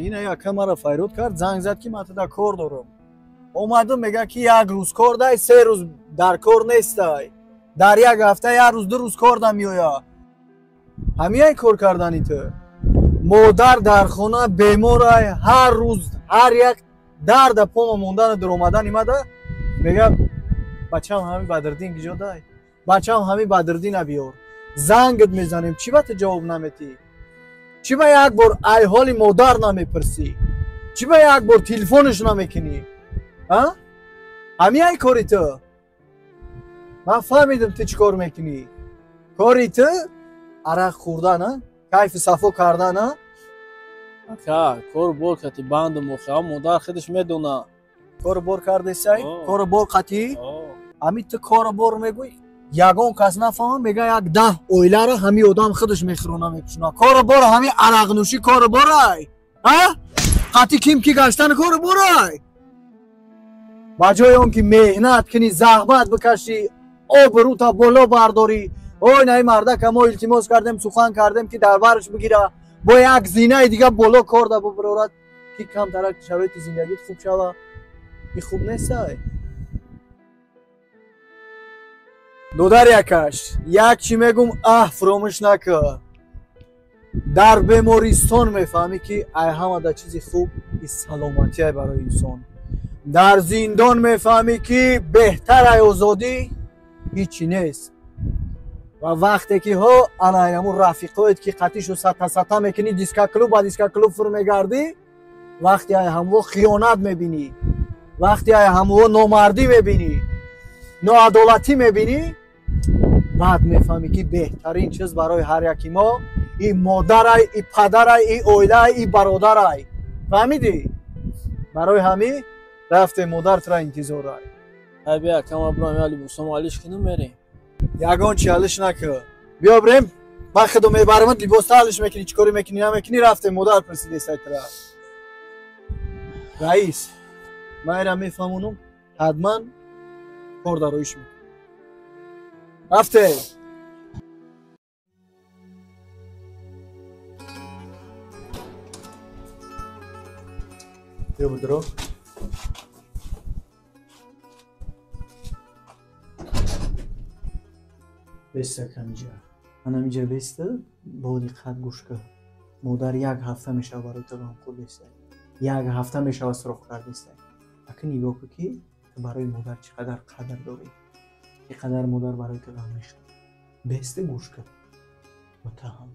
Ина яка мара файрод кард, занг зад, ки ман туда кор дорам. Омадам, мега, ки як рӯз кор дай, 3 рӯз дар кор нестай. Дар як ҳафта як рӯз, 2 рӯз кор да меоя. Ҳамияй кор кардани ту. Модар дар хона беморай, ҳар рӯз ҳар як дарда пома мондана дуромадани мада мега, бачам ҳами Бадриддин киҷо дай, бачам ҳами Бадриддина биёр. Зангат мезанем, чӣ ба ту ҷавоб наметӣ? Чӣ ба як бор ай ҳоли модар намепурсӣ? Чӣ ба як бор телефонш намекунӣ? А? Ҳамияй кори ту? Ман фаҳмидам, ту чӣ кор мекунӣ. Кори ту арақ хӯрдан, а? Кайфи сафо кардан, а? Ака, кору бор кати бандам охи, ам модар худаш медона. Кору бор кардесай? Кору бор қатӣ? Ҳами ту кору бор мегӯй, ягон кас нафаҳмам, мега як 10 оиларо ҳами одам худаш мехӯрона, мепӯшона. Кору бор ҳами арақнӯшӣ кору борай? А? Қатӣ ким ки гаштан кору борай? Ба ҷои он ки меҳнат кунӣ, заҳмат бикашӣ, обрӯта боло бардорӣ. Ой, наи мардака мо илтимос кардем, сухан кардем, ки дар барш бигира, бо як зинаи дига боло кор да бубарорад, ки камтарак шароити зиндагит хуб шава. И хуб нестай. Додар якаш, як чӣ мегум, аҳ, фуромӯш накӣ. Дар бемористон мефаҳмӣ, ки ай ҳамада чизи хуб и саломатиай барои инсон. Дар зиндон мефаҳмӣ, ки беҳтар ай озодӣ ҳичи нест. Ва вақте ки ҳо ана ҳамун рафиқоет, ки қатишу сата сата мекунӣ, дискоклуб ба дискоклуб фур мегардӣ, вақте ай ҳамво хиёнат мебинӣ, вақте ай ҳамво номардӣ мебинӣ, ноадолатӣ мебинӣ, баъд мефаҳмӣ, ки беҳтарин чиз барои ҳар яки мо и модарай, и падарай, и оилай, и бародарай. Фаҳмидӣ? Барои ҳамин рафте, модар тура интизорай. Ай, бия, кама бурам, я либосомо алиш кунам, мерем. Ягон чи алиш накӣ. Биё бирем, ман худо мебарамат, либоста алиш мекунӣ, чӣ корӣ мекунӣ, намекунӣ, рафте, модар пурсидесай тура. Раис, ман ира мефаҳмонам, ҳатман кор дароиш мекунам. Рафте. Биё, будро. Беста камиҷа. Анамиҷа беста, бо диққат гӯш кун. Модар як ҳафта мешава барои ту ғамхӯр бестай. Як ҳафта мешава суроғ кардестай. Аки нигоҳ кун, ки ту барои модар чӣ қадар қадр дорӣ. Чӣ қадар модар барои ту ғам мехӯрад. Беста, гӯш кун. Муттаҳам.